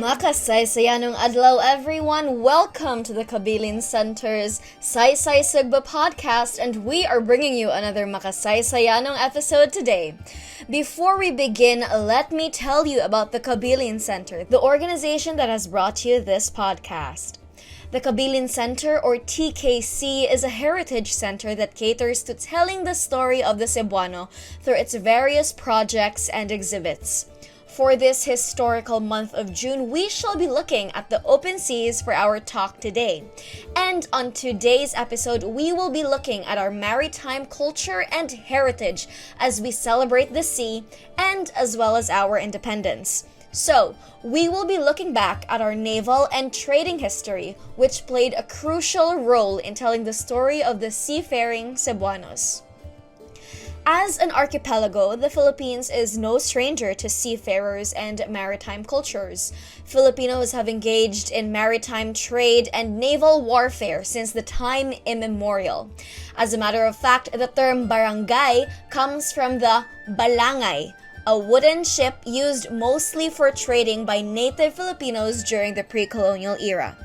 Makasaysayanong adlaw, everyone. Welcome to the Kabilin Center's Saysay Sugbo podcast, and we are bringing you another Makasaysayanong episode today. Before we begin, let me tell you about the Kabilin Center, the organization that has brought you this podcast. The Kabilin Center, or TKC, is a heritage center that caters to telling the story of the Cebuano through its various projects and exhibits. For this historical month of June, we shall be looking at the open seas for our talk today. And on today's episode, we will be looking at our maritime culture and heritage as we celebrate the sea and as well as our independence. So, we will be looking back at our naval and trading history, which played a crucial role in telling the story of the seafaring Cebuanos. As an archipelago, the Philippines is no stranger to seafarers and maritime cultures. Filipinos have engaged in maritime trade and naval warfare since the time immemorial. As a matter of fact, the term "barangay" comes from the balangay, a wooden ship used mostly for trading by native Filipinos during the pre-colonial era.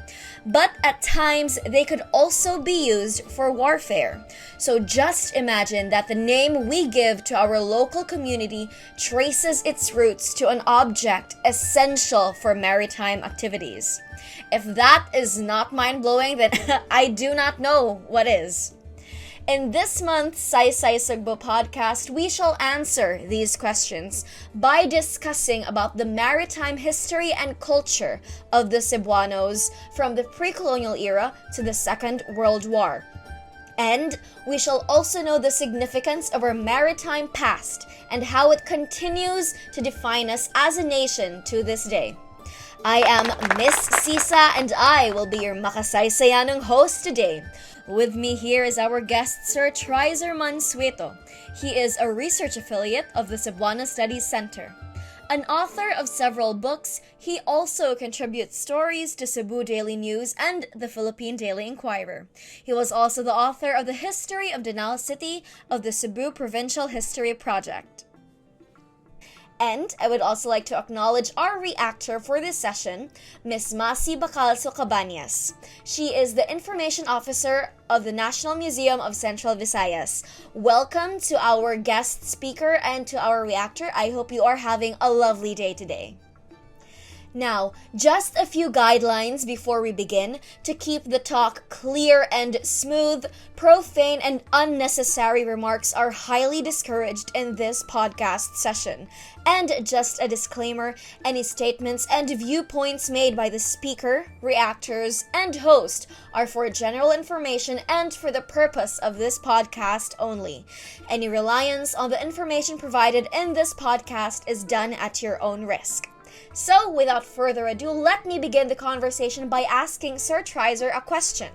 But at times, they could also be used for warfare. So just imagine that the name we give to our local community traces its roots to an object essential for maritime activities. If that is not mind blowing, then I do not know what is. In this month's Saysay Sugbo podcast, we shall answer these questions by discussing about the maritime history and culture of the Cebuanos from the pre-colonial era to the Second World War. And we shall also know the significance of our maritime past and how it continues to define us as a nation to this day. I am Miss Sisa, and I will be your makasaysayanong host today. With me here is our guest, Sir Trizer Mansueto. He is a research affiliate of the Cebuano Studies Center. An author of several books, he also contributes stories to Cebu Daily News and the Philippine Daily Inquirer. He was also the author of the History of Danao City of the Cebu Provincial History Project. And I would also like to acknowledge our reactor for this session, Ms. Masi Bacalso Cabañas. She is the Information Officer of the National Museum of Central Visayas. Welcome to our guest speaker and to our reactor. I hope you are having a lovely day today. Now, just a few guidelines before we begin. To keep the talk clear and smooth, profane and unnecessary remarks are highly discouraged in this podcast session. And just a disclaimer: any statements and viewpoints made by the speaker, reactors, and host are for general information and for the purpose of this podcast only. Any reliance on the information provided in this podcast is done at your own risk. So, without further ado, let me begin the conversation by asking Sir Trizer a question.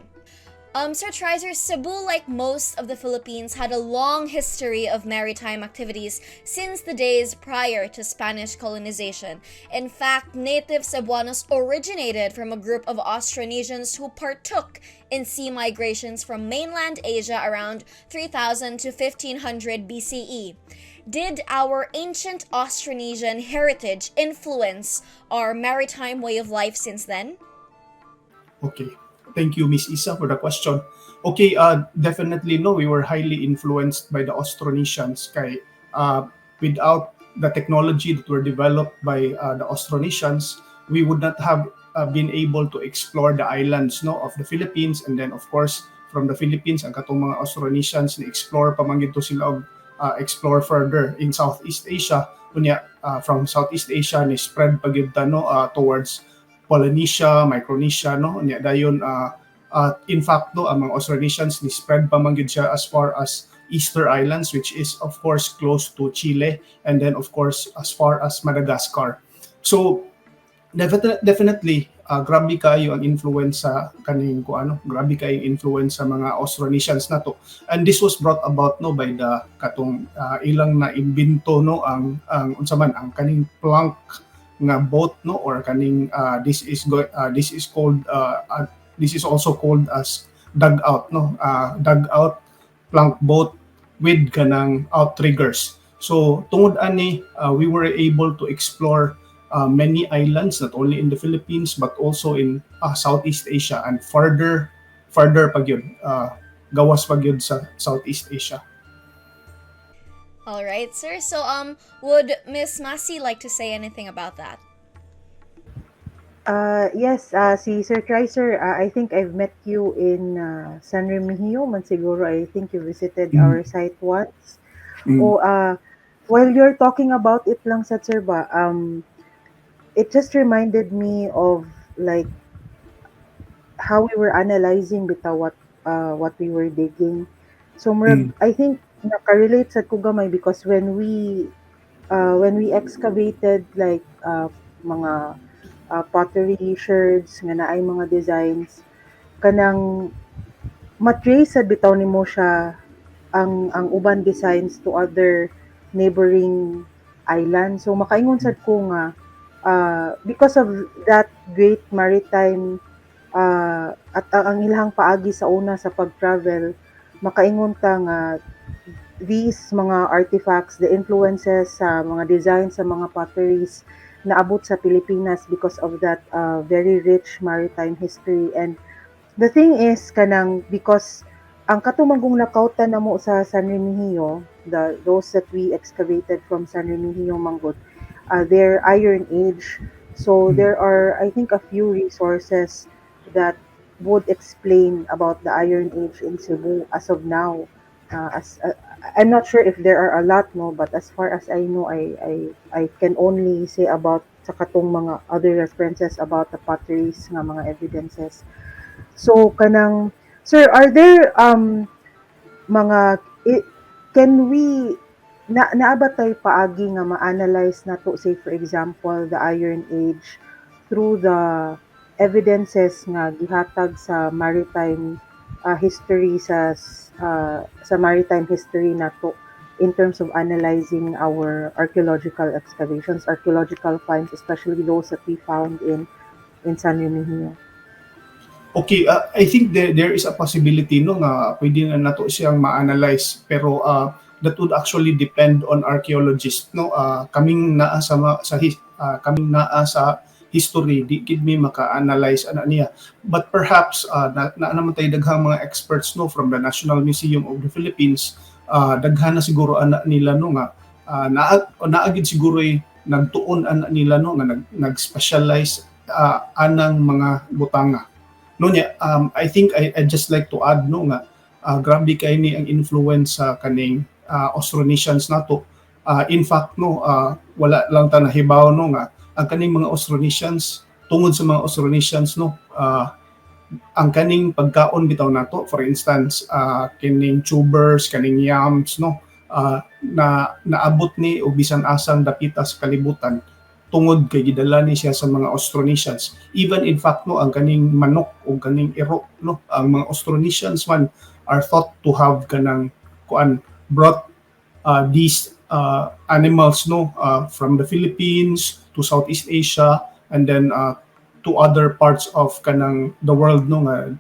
Sir Trizer, Cebu, like most of the Philippines, had a long history of maritime activities since the days prior to Spanish colonization. In fact, native Cebuanos originated from a group of Austronesians who partook in sea migrations from mainland Asia around 3000 to 1500 BCE. Did our ancient Austronesian heritage influence our maritime way of life since then? Okay. Thank you, Miss Isa, for the question. Okay, definitely no. We were highly influenced by the Austronesians. Kay, without the technology that were developed by the Austronesians, we would not have been able to explore the islands, no, of the Philippines. And then, of course, from the Philippines, ang katong mga Austronesians ni-explore pa man gyud to sila og explore further in Southeast Asia. Unya, from Southeast Asia ni spread pa gyud ta, no, towards Polynesia, Micronesia, no? Unya dayon, in fact, no, ang mga Austronesians ni spread pa man gyud siya as far as Easter Islands, which is of course close to Chile, and then of course as far as Madagascar. So definitely, grabe kayo ang influence sa kaning ko ano, grabe kayo ang influence sa mga Austronesians nato. And this was brought about, no, by the katong ilang na imbento, no, ang unsa man ang kaning plank nga boat, no, or kaning this is called this is also called as dugout, no, dugout plank boat with kanang outriggers. So tungod ani, we were able to explore many islands, not only in the Philippines but also in Southeast Asia and further pa gyud, gawas pa gyud sa Southeast Asia. All right, sir. So, would Miss Massey like to say anything about that? Yes, si Sir Kaiser, I think I've met you in San Remigio, man siguro. I think you visited our site once. O, while you're talking about it lang sa sir ba, it just reminded me of like how we were analyzing bitaw what we were digging. So murag, I think nakarelate sa ko gamay because when we excavated like mga pottery sherds nga naay mga designs, kanang matrace sad bitaw nimo siya ang uban designs to other neighboring islands. So makaingon sad ko nga because of that great maritime at ang ilang paagi sa una sa pag-travel, makaingon ta nga these mga artifacts, the influences sa mga design sa mga potteries, naabot sa Pilipinas because of that very rich maritime history. And the thing is, kanang because ang kato man gud nakautan namo sa San Remigio, the those that we excavated from San Remigio manggod, they're Iron Age. So there are, I think, a few resources that would explain about the Iron Age in Cebu as of now. As I'm not sure if there are a lot, no, but as far as I know, I can only say about sa katong mga other references about the potteries nga mga evidences. So kanang sir, are there mga can we na naa ba tay paagi nga ma-analyze nato, say for example, the Iron Age through the evidences nga gihatag sa maritime history sa maritime history nato in terms of analyzing our archaeological excavations, archaeological finds, especially those that we found in San Remigio? Okay, I think there is a possibility, no, nga pwede na nato siyang ma-analyze, pero that would actually depend on archaeologists, no. Kaming naa sa history, di gid mi maka-analyze ana niya, but perhaps na naman tay daghang mga experts, no, from the National Museum of the Philippines. Daghan na siguro ana nila, no, nga naa gid siguro nagtuon ana nila, no, nga nag-specialize anang mga butanga, no niya. I think I just like to add, no, nga grabe kay ni ang influence sa kaning Austronesians nato. In fact, no, wala lang ta nahibaw, no, nga ang kaning mga Austronesians, tungod sa mga Austronesians, no, ang kaning pagkaon bitaw nato, for instance, kining tubers, kaning yams, no, na naabot ni og bisan asang dapita sa kalibutan tungod kay gidala ni siya sa mga Austronesians. Even in fact, no, ang kaning manok o kaning iro, no, ang mga Austronesians man are thought to have kanang kuan brought these animals, no, from the Philippines to Southeast Asia and then to other parts of kanang the world, no, nga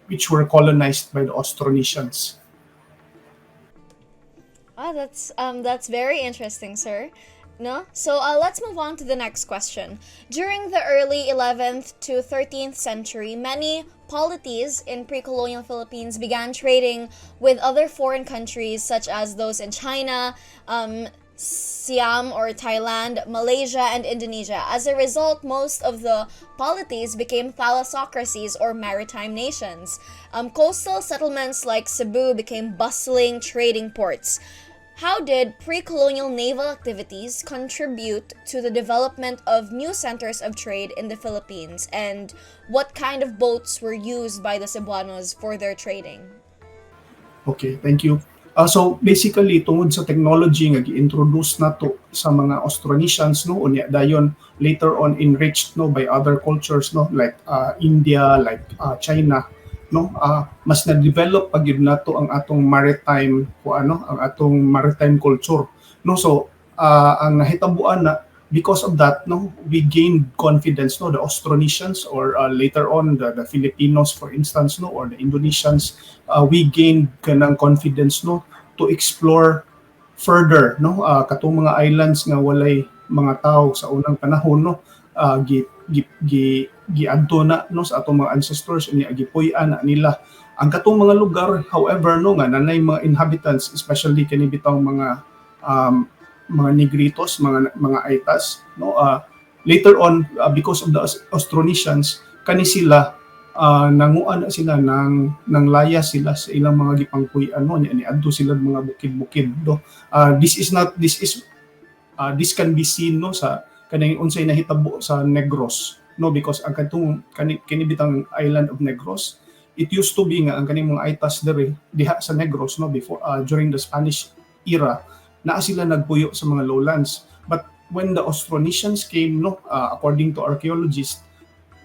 which were colonized by the Austronesians. Ah, that's very interesting, sir. No? So let's move on to the next question. During the early 11th to 13th century, many polities in pre-colonial Philippines began trading with other foreign countries such as those in China, Siam or Thailand, Malaysia, and Indonesia. As a result, most of the polities became thalassocracies or maritime nations. Coastal settlements like Cebu became bustling trading ports. How did pre colonial naval activities contribute to the development of new centers of trade in the Philippines? And what kind of boats were used by the Cebuanos for their trading? Okay, thank you. So basically, tungod sa technology nga gi-introduce nato sa mga Austronesians, no, unya dayon later on enriched, no, by other cultures, no, like India, like China, no, mas na-develop pa gyud nato ang atong maritime ko ano ang atong maritime culture, no. So ang nahitabuan na because of that, no, we gained confidence, no, the Austronesians or later on the Filipinos, for instance, no, or the Indonesians, we gained kanang confidence, no, to explore further, no, katong mga islands nga walay mga tao sa unang panahon, no, gi, gi, gi giadto na, no, sa atong mga ancestors unya gipuy-an na nila ang katong mga lugar. However, no, nga nanay mga inhabitants, especially kini bitawng mga Negritos, mga Aitas, no, later on, because of the Austronesians, kani sila nanguan na sila ng laya sila sa ilang mga gipangpuy-an, no, nya niadto sila mga bukid-bukid, no. This is not this is this can be seen, no, sa kaning unsay nahitabo sa Negros, no, because ang katong kani bitang island of Negros, it used to be nga ang kaning mga Aitas dere diha sa Negros, no, before, during the Spanish era, naa sila nagpuyo sa mga lowlands. But when the Austronesians came, no, according to archaeologists,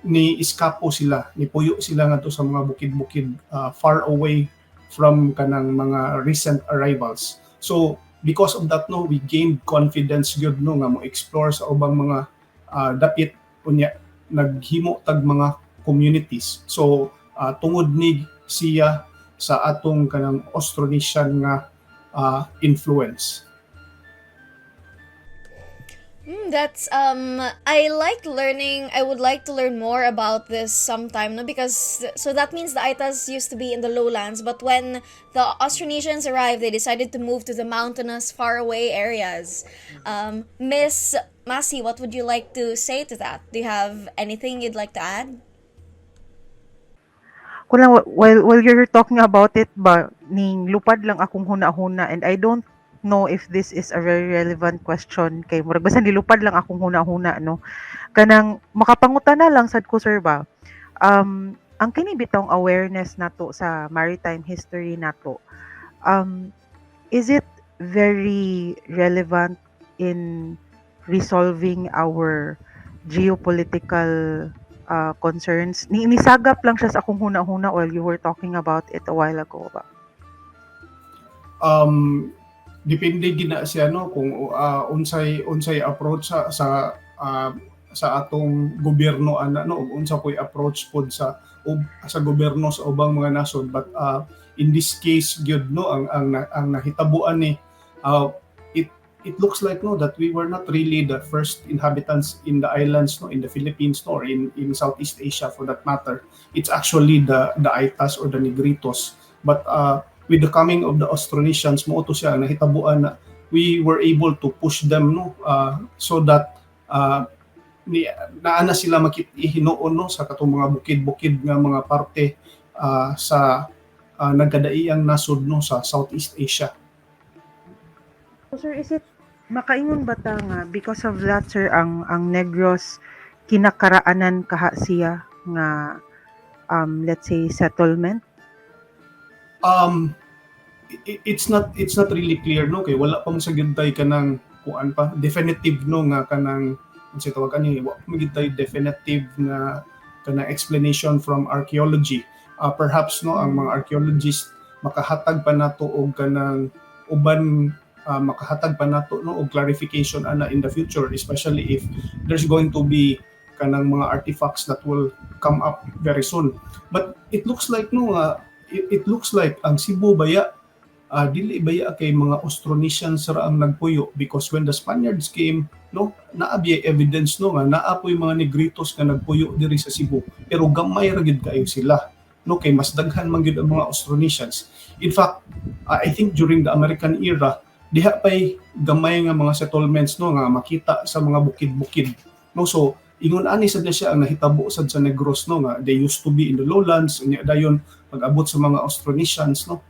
ni iskapo sila, ni puyo sila ngadto sa mga bukid-bukid, far away from kanang mga recent arrivals. So because of that, no, we gained confidence gyud, no, nga mo explore sa ubang mga dapit unya naghimo tag mga communities. So tungod ni siya sa atong kanang Austronesian nga influence. That's I like learning. I would like to learn more about this sometime, no? Because so that means the Aitas used to be in the lowlands, but when the Austronesians arrived, they decided to move to the mountainous, faraway areas. Miss Masi, what would you like to say to that? Do you have anything you'd like to add? Kuan lang, while you're talking about it ba, ning lupad lang akong huna-huna, and I don't know if this is a very relevant question kay murag basta nilupad lang akong huna-huna, no, kanang makapangutana lang sad ko, sir, ba, ang kini bitawng awareness nato sa maritime history nato, is it very relevant in resolving our geopolitical concerns? Ni nisagap lang siya sa akong huna-huna while you were talking about it a while ago ba. Depende gid na siya, no, kung unsay approach sa atong gobyerno ana, no, ug unsa po'y approach pod sa gobyerno sa ubang mga nasod. But in this case gyud, no, ang nahitabuan ni it looks like, no, that we were not really the first inhabitants in the islands, no, in the Philippines, no, or in Southeast Asia for that matter. It's actually the Aitas or the Negritos, but with the coming of the Austronesians, mao to siya nahitabuan na we were able to push them, no, so that ni naa na sila makit hinuon, no, sa katong mga bukid-bukid nga mga parte sa nagkadaiyang nasod, no, sa Southeast Asia. So, sir, is it makaingon ba ta nga because of that, sir, ang Negros kinakaraanan kaha siya nga let's say settlement? It's not really clear, no, kay wala pa man sa gyud tay kanang kuan pa definitive, no, nga kanang unsay tawag ani, wa pa man gyud tay definitive nga kanang explanation from archaeology. Perhaps, no, ang mga archaeologists makahatag pa nato og kanang uban, makahatag pa nato, no, og clarification ana in the future, especially if there's going to be kanang mga artifacts that will come up very soon. But it looks like, no, it looks like ang Cebu baya, dili baya kay mga Austronesians ra ang nagpuyo, because when the Spaniards came, no, naa biyay evidence, no, nga naa poy mga Negritos nga nagpuyo diri sa Cebu, pero gamay ra gyud kaayo sila, no, kay mas daghan man gyud ang mga Austronesians. In fact, I think during the American era, diha pay gamay nga mga settlements, no, nga makita sa mga bukid-bukid, no. So ingon ani sad na siya ang nahitabo sad sa Negros, no, nga they used to be in the lowlands, unya dayon pag-abot sa mga Austronesians, no,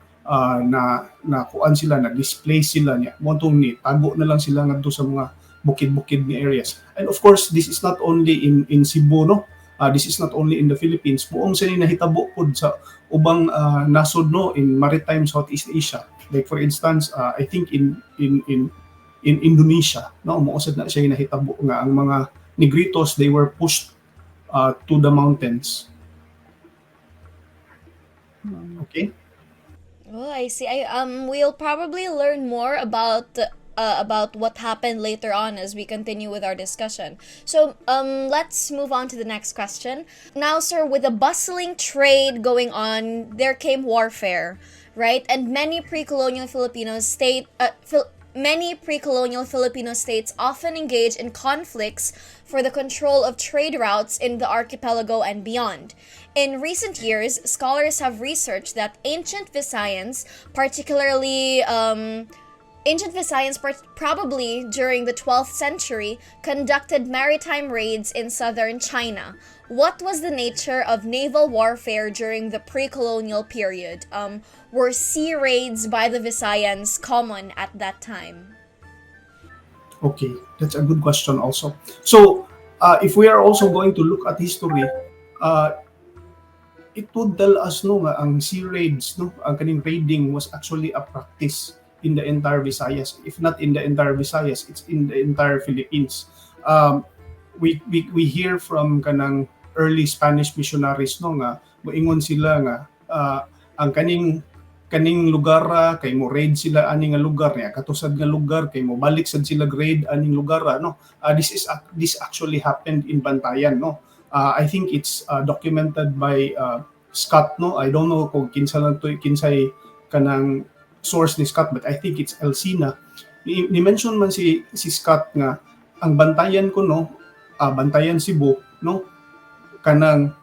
na na kuan sila, na displace sila niya mo ni tago na lang sila ngadto sa mga bukid-bukid nga areas. And of course, this is not only in Cebu, no, this is not only in the Philippines. Buong sa ni nahitabo pod sa ubang nasod, no, in maritime Southeast Asia. Like for instance, I think in Indonesia, no, mao sad na siya nahitabo nga ang mga Negritos, they were pushed to the mountains. Okay. Oh, I see. I We'll probably learn more about what happened later on as we continue with our discussion. So, let's move on to the next question. Now, sir, with the bustling trade going on, there came warfare, right? And many pre-colonial Filipinos state Many pre-colonial Filipino states often engage in conflicts for the control of trade routes in the archipelago and beyond. In recent years, scholars have researched that ancient Visayans, particularly ancient Visayans, probably during the 12th century, conducted maritime raids in southern China. What was the nature of naval warfare during the pre-colonial period? Were sea raids by the Visayans common at that time? Okay, that's a good question also. So, if we are also going to look at history, it would tell us, no, nga ang sea raids, no, ang kaning raiding was actually a practice in the entire Visayas. If not in the entire Visayas, it's in the entire Philippines. We hear from kanang early Spanish missionaries, no, nga moingon sila nga ang kaning lugar kay mo raid sila ani nga lugar niya, katusad nga lugar kay mo balik sad sila raid aning lugar, no. This actually happened in Bantayan, no. I think it's documented by Scott, no. I don't know kung kinsa lang to, kinsay kanang source ni Scott, but I think it's Alsina. Ni mention man si Scott nga ang Bantayan kuno, Bantayan Cebu, no, kanang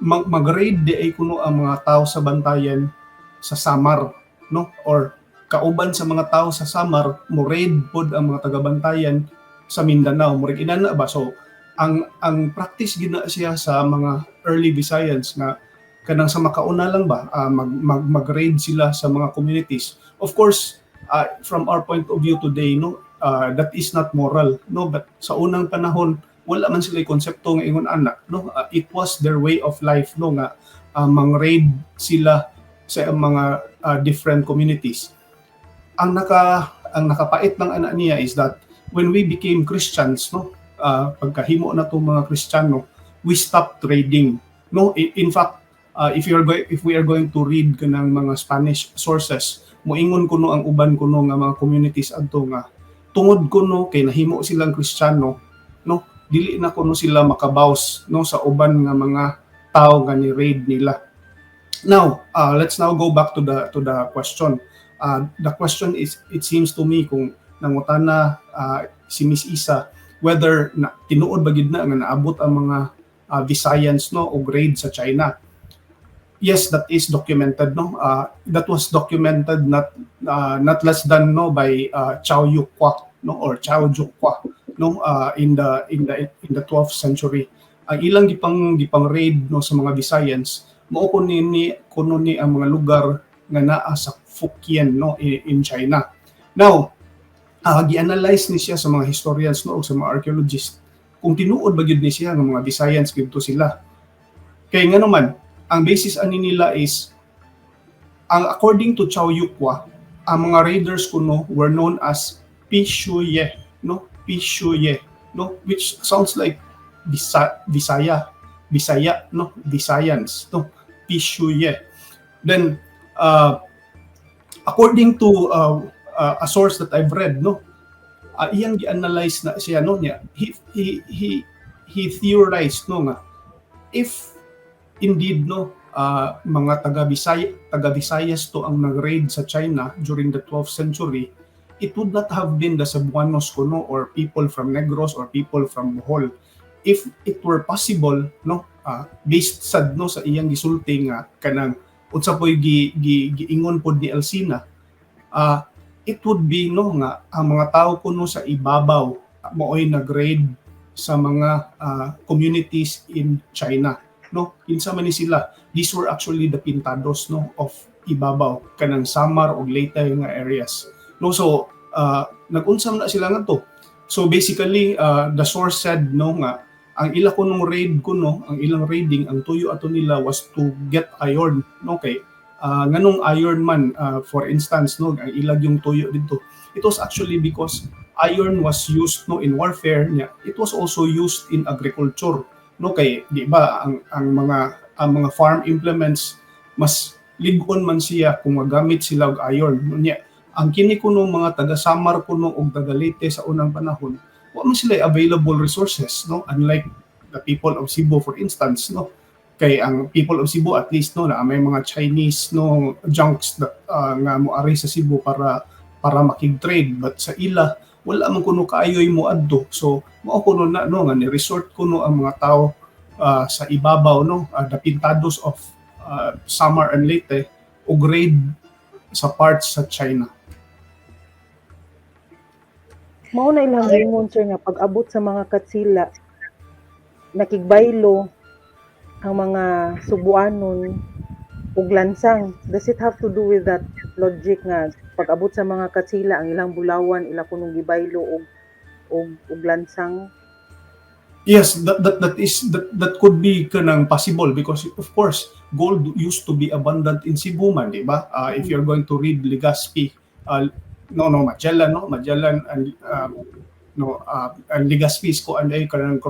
mag-raid diay kuno ang mga tao sa Bantayan sa Samar, no, or kauban sa mga tao sa Samar mo raid pod ang mga taga-Bantayan sa Mindanao, murag inana ba. So ang practice gina siya sa mga early Visayans nga kanang sa makauna lang ba, mag, mag mag-raid sila sa mga communities. Of course, from our point of view today, no, that is not moral, no, but sa unang panahon wala man sila konsepto nga ingon ana, no. It was their way of life, no, nga mang-raid sila sa mga different communities. Ang nakapait ng ana niya is that when we became Christians, no, pagkahimo na tong mga Kristiyano, we stopped raiding, no. In fact, if we are going to read kanang mga Spanish sources, moingon kuno ang uban kuno nga mga communities adto nga tungod kuno kay nahimo silang Kristiyano, no, dili na kuno sila makabaws, no, sa uban nga mga tao nga ni raid nila. Now, let's now go back to the question. The question is, it seems to me, kung nangutana si Miss Isa whether na tinuod ba gid na nga naabot ang mga Visayans, no, og raid sa China. Yes, that is documented, no. That was documented not less than, no, by Chao Yu Kwa, no, or Chao Ju Kwa, no, in the 12th century. Ang ilang gipang raid, no, sa mga Visayans mao kuno ni ang mga lugar nga naa sa Fukien, no, in China. Now, gi-analyze ni siya sa mga historians, no, o sa mga archaeologists kung tinuod ba gyud ni siya nga mga Visayans gyud to sila. Kay nga naman, ang basis ani nila is ang according to Chao Yukwa, ang mga raiders kuno were known as Pishuye, no? Pishuye, no? Which sounds like Visaya, Bisaya, no? Visayans, no? Pishuye. Then, according to a source that I've read, no, iyang gi-analyze na siya, no, niya. He theorized, no, nga if indeed, no, mga taga Visayas to ang nag-raid sa China during the 12th century, it would not have been the Cebuanos kuno or people from Negros or people from Bohol. If it were possible, no, based sad, no, sa iyang gisulti nga kanang unsa po'y gi, gi, giingon pod ni Alsina, it would be, no, nga ang mga tao kuno sa ibabaw maoy nag-raid sa mga communities in China, no. Kinsa man ni sila? These were actually the Pintados, no, of Ibabaw, kanang Samar ug Leyte nga areas, no. So nag-unsa man na sila ngadto. So basically, the source said, no, nga ang ila kunong raid kuno, ang ilang raiding, ang tuyo ato nila was to get iron, no, kay nganong iron man, for instance, no, ang ilag yung tuyo dito, it was actually because iron was used, no, in warfare niya. It was also used in agriculture, no, kay di ba ang mga farm implements mas lig-on man siya kung magamit sila og iron niya. Ang kini kuno mga taga Samar kuno og taga Leyte sa unang panahon, wa man sila available resources, no, unlike the people of Cebu, for instance, no, kay ang people of Cebu at least, no, na may mga Chinese, no, junks that nga moari sa Cebu para para makig-trade, but sa ila wala man kuno kaayoy mo adto. So mao kuno na, no, nga ni resort kuno ang mga tao sa ibabaw, no, the Pintados of Samar and Leyte og raid sa parts sa China. Mao na ilang giingon, sir, nga pag-abot sa mga Katsila, nakigbaylo ang mga Subuanon ug lansang. Does it have to do with that logic nga pag-abot sa mga Katsila, ang ilang bulawan ila kunong gibaylo og lansang? Yes, that could be kanang possible because, of course, gold used to be abundant in Cebu man, di ba? If you're going to read Legazpi, no, Magellan, no, Magellan and no, and Legazpi's ko and ay kanang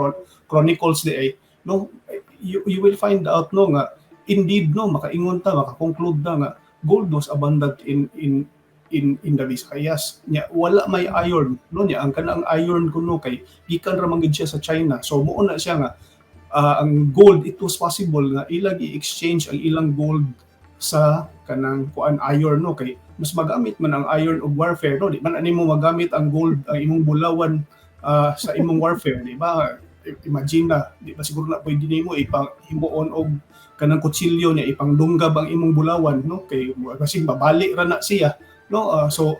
chronicles di ay, no, you will find out, no, nga indeed, no, makaingon ta, makakonclude ta nga gold was abundant in the Visayas. Nya wala may iron, no, nya ang kanang iron kuno kay gikan ra man gid siya sa China. So mao na siya nga ang gold, it was possible nga ilang i-exchange ang ilang gold sa kanang kuan, iron, no, kay mas magamit man ang iron og warfare, no? Di man ani mo magamit ang gold, ang imong bulawan, sa imong warfare, di ba? Imagine na, di ba, siguro na pwede nimo ipang himuon og kanang kutsilyo niya, ipangdunggab ang imong bulawan, no, kay kasi babali ra na siya, no? So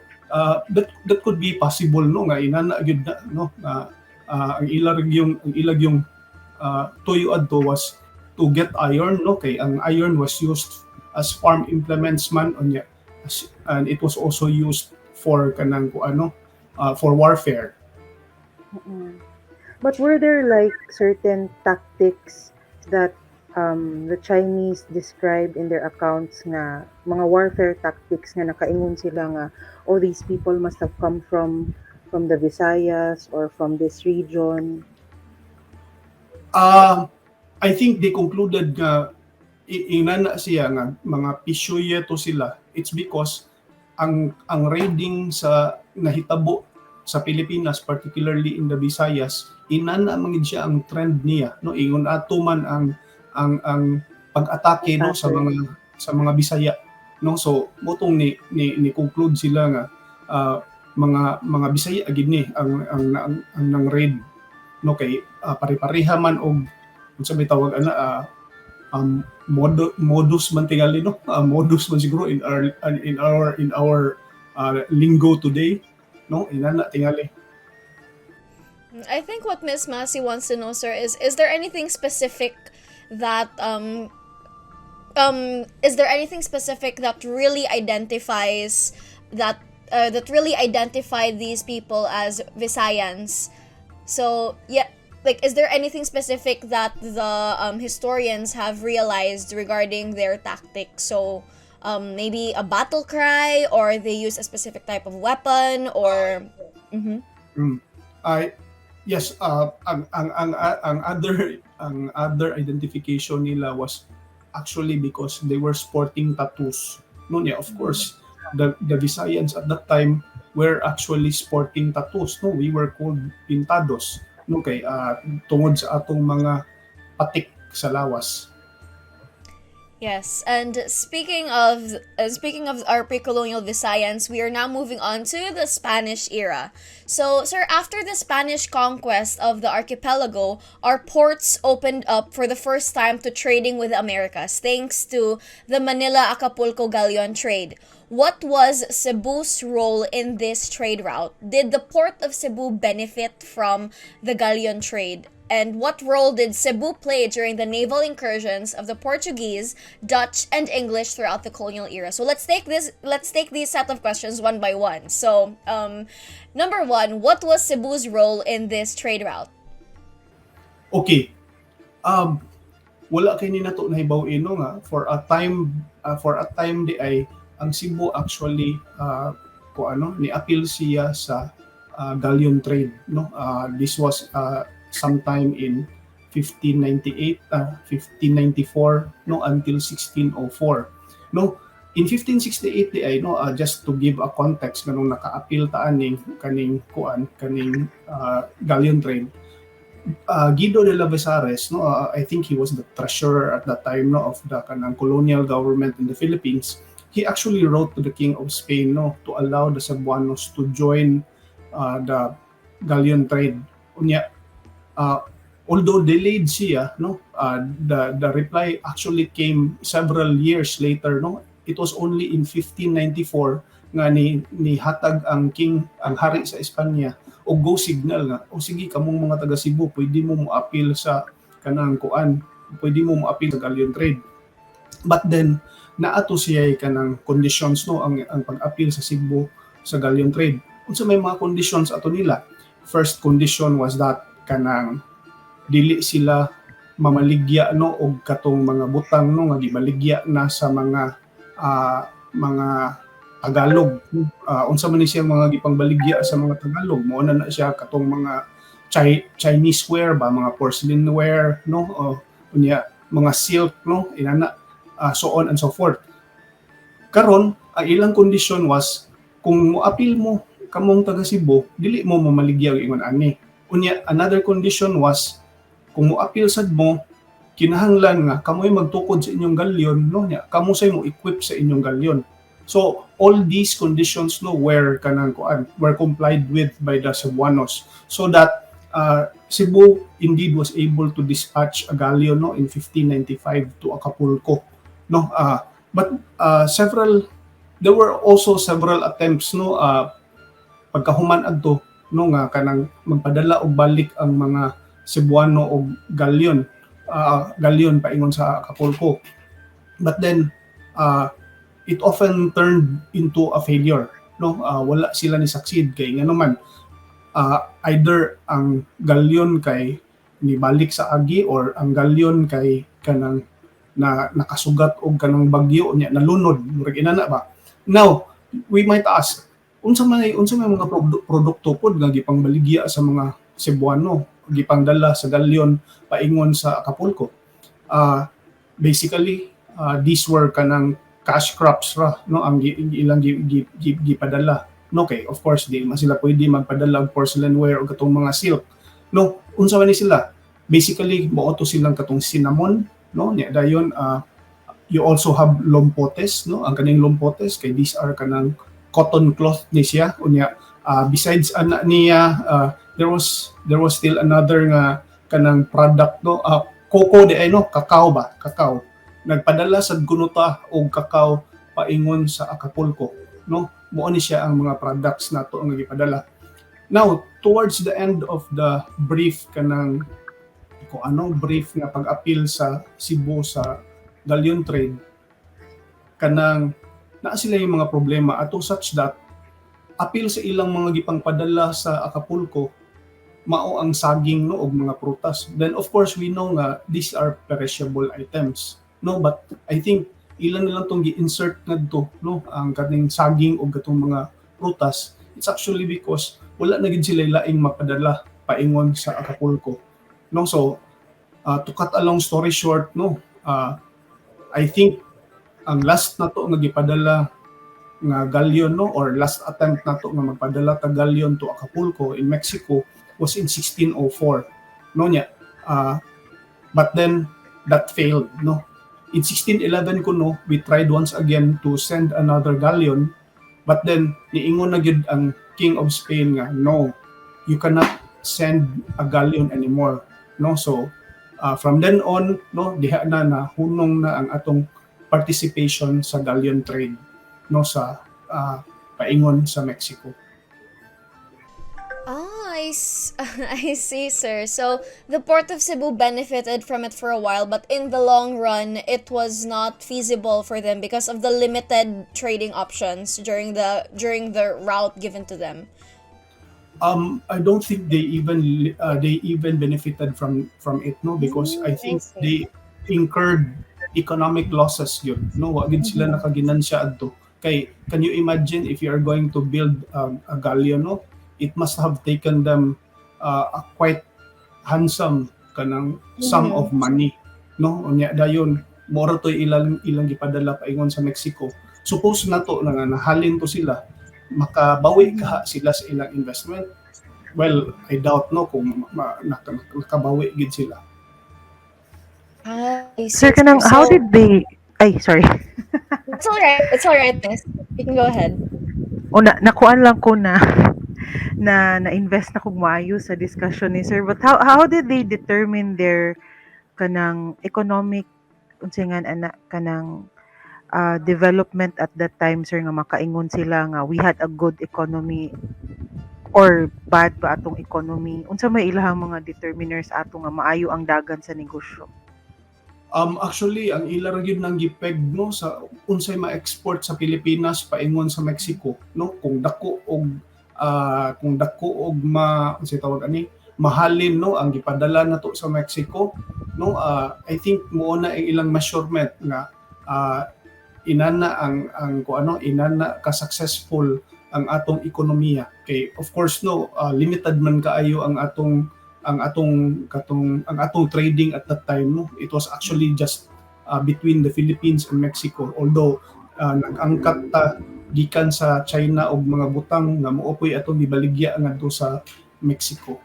that could be possible, no, nga inana gyud na, no, nga ang ilag yung tuyo adto was to get iron, no, kay ang iron was used as farm implements man unya and it was also used for kanang kuano, for warfare. But were there like certain tactics that the Chinese described in their accounts nga mga warfare tactics nga nakaingon sila nga, "Oh, these people must have come from the Visayas or from this region"? I think they concluded nga inana siya nga mga Pishuye to sila. It's because ang raiding sa nahitabo sa Pilipinas, particularly in the Visayas, inana man gid siya ang trend niya, no? Ingon ato man ang pag-atake, no, sa mga Bisaya, no? So motong ni conclude sila nga mga Bisaya gid ni ang nang raid, no, kay pare-pareha man og unsa may tawag ana, modus man tingali, no? Modus man siguro in our lingo today, no? Inana tingali. I think what Miss Massey wants to know, sir, is there anything specific that really identifies that that really identified these people as Visayans? So yeah, like, is there anything specific that the historians have realized regarding their tactics? So maybe a battle cry, or they use a specific type of weapon, or I yes, ang other identification nila was actually because they were sporting tattoos. No, yeah, of course, the Visayans at that time were actually sporting tattoos. No, we were called pintados. No, kay tungod sa atong mga patik sa lawas. Yes, and speaking of our pre-colonial Visayans, we are now moving on to the Spanish era. So, sir, after the Spanish conquest of the archipelago, our ports opened up for the first time to trading with the Americas, thanks to the Manila Acapulco galleon trade. What was Cebu's role in this trade route? Did the port of Cebu benefit from the galleon trade? And what role did Cebu play during the naval incursions of the Portuguese, Dutch, and English throughout the colonial era? So let's take these set of questions one by one. So, number one, what was Cebu's role in this trade route? Okay. Wala kay ni nato nahibaw-in, no, nga for a time di ay ang Cebu actually ko ano ni appeal siya sa galleon trade, no? This was sometime in 1598, 1594, no, until 1604, no? In 1568 di ay, no, just to give a context nganong naka-appeal ta aning kaning kuan, kaning galleon trade, Guido de Lavezares, no, I think he was the treasurer at that time, no, of the kanang colonial government in the Philippines. He actually wrote to the King of Spain, no, to allow the Cebuanos to join the galleon trade. Unya, although delayed siya, no, the reply actually came several years later, no. It was only in 1594 nga ni hatag ang king, ang hari sa Espanya og go signal nga, "O sige, kamong mga taga Cebu, pwede mo moapil sa kanang kuan, pwede mo moapil sa galleon trade." But then naa to siya kanang conditions, no, ang pag-apil sa Cebu sa galleon trade. Unsa may mga conditions ato nila? First condition was that kanang dili sila mamaligya, no, og katong mga butang, no, nga gibaligya na sa mga Tagalog. Unsa man ni siya mga gipangbaligya sa mga Tagalog? Mao na na siya katong mga Chinese ware ba, mga porcelain ware, no, o unya mga silk, no, inana, so on and so forth. Karon, ang ilang condition was kung moapil mo kamong taga Cebu, dili mo mamaligya og ingon ani. Unya, another condition was kung moapil sad mo, kinahanglan nga kamoy magtukod sa inyong galyon, no, nya kamo say mo equip sa inyong galyon. So all these conditions, no, were kanang kuan, were complied with by the Cebuanos so that Cebu indeed was able to dispatch a galleon, no, in 1595 to Acapulco, no. But several there were also several attempts, no, pagkahuman adto, no, nga kanang magpadala og balik ang mga Cebuano og galleon paingon sa Acapulco, but then it often turned into a failure, no. Wala sila ni succeed kay ngano man, either ang galleon kay nibalik sa agi or ang galleon kay kanang na nakasugat og kanang bagyo, nya nalunod, murag inana ba. Now, we might ask, unsa may mga produkto pod nga gipangbaligya sa mga Cebuano, gipangdala sa galleon paingon sa Acapulco? Basically, these were kanang cash crops ra, no, ang ilang gipadala, no, kay of course di man sila pwede magpadala og porcelain ware o katong mga silk, no. Unsa man ni sila? Basically, mao to silang katong cinnamon, no, nya dayon you also have lompotes, no. Ang kaning lompotes kay these are kanang cotton cloth ni siya. Unya, besides ana niya, there was still another nga kanang product, no, cocoa di ay, no, cacao ba, cacao. Nagpadala sa kuno ta og cacao paingon sa Acapulco, no. Mao ni siya ang mga products nato ang gipadala. Now, towards the end of the brief kanang kung anong brief nga pag-apil sa Cebu sa galleon trade, kanang naa sila yung mga problema ato such that apil sa ilang mga gipangpadala sa Acapulco mao ang saging, no, og mga prutas. Then of course we know nga these are perishable items, no, but I think ilan na lang tong gi-insert ngadto, no, ang kaning saging og katong mga prutas. It's actually because wala na gid sila laing mapadala paingon sa Acapulco, no. So to cut a long story short, no, I think ang last na to nga gipadala nga galleon, no, or last attempt nato nga magpadala ta galleon to Acapulco in Mexico was in 1604, no, nya but then that failed, no. In 1611 kuno, we tried once again to send another galleon, but then niingon na gyud ang King of Spain nga, "No, you cannot send a galleon anymore," no. So from then on, no, diha na nahunong na ang atong participation sa galleon trade, no, sa paingon sa Mexico. Ah, I see, sir. So the Port of Cebu benefited from it for a while, but in the long run, it was not feasible for them because of the limited trading options during the route given to them. I don't think they even benefited from it, no, because I think I see. They incurred economic losses yun, no. Wa gid sila nakaginansya adto kay can you imagine if you are going to build a galleon, no? It must have taken them a quite handsome kanang sum of money, no. Unya dayon mao ra to ilang gipadala paingon sa Mexico. Suppose nato na nga nahalin to sila, makabawi kaha sila sa ilang investment? Well, I doubt, no, kung nakabawi gid sila. Ah, I see. Sir, kanang, how So, did they, ay, sorry. It's all right. It's all right, miss. You can go ahead. O na nakuan lang ko na na na-invest na kog maayo sa discussion ni sir. But how did they determine their kanang economic, unsay nga ana, kanang development at that time, sir, nga makaingon sila nga we had a good economy or bad ba atong economy? Unsa may ilahang mga determiners ato nga maayo ang dagan sa negosyo? Actually, ang ila ra gyud nang gipeg, no, sa unsay ma-export sa Pilipinas paingon sa Mexico, no, kung dako og ma unsay tawag ani, mahalin, no, ang gipadala nato sa Mexico, no. I think mo na ang ilang measurement nga inana ang kung ano, inana ka successful ang atong ekonomiya, kay of course, no, limited man kaayo ang atong katong ang atong trading at that time, no. It was actually just between the Philippines and Mexico, although nag-angkat ta gikan sa China og mga butang nga muopoy atong gibaligya ngadto sa Mexico,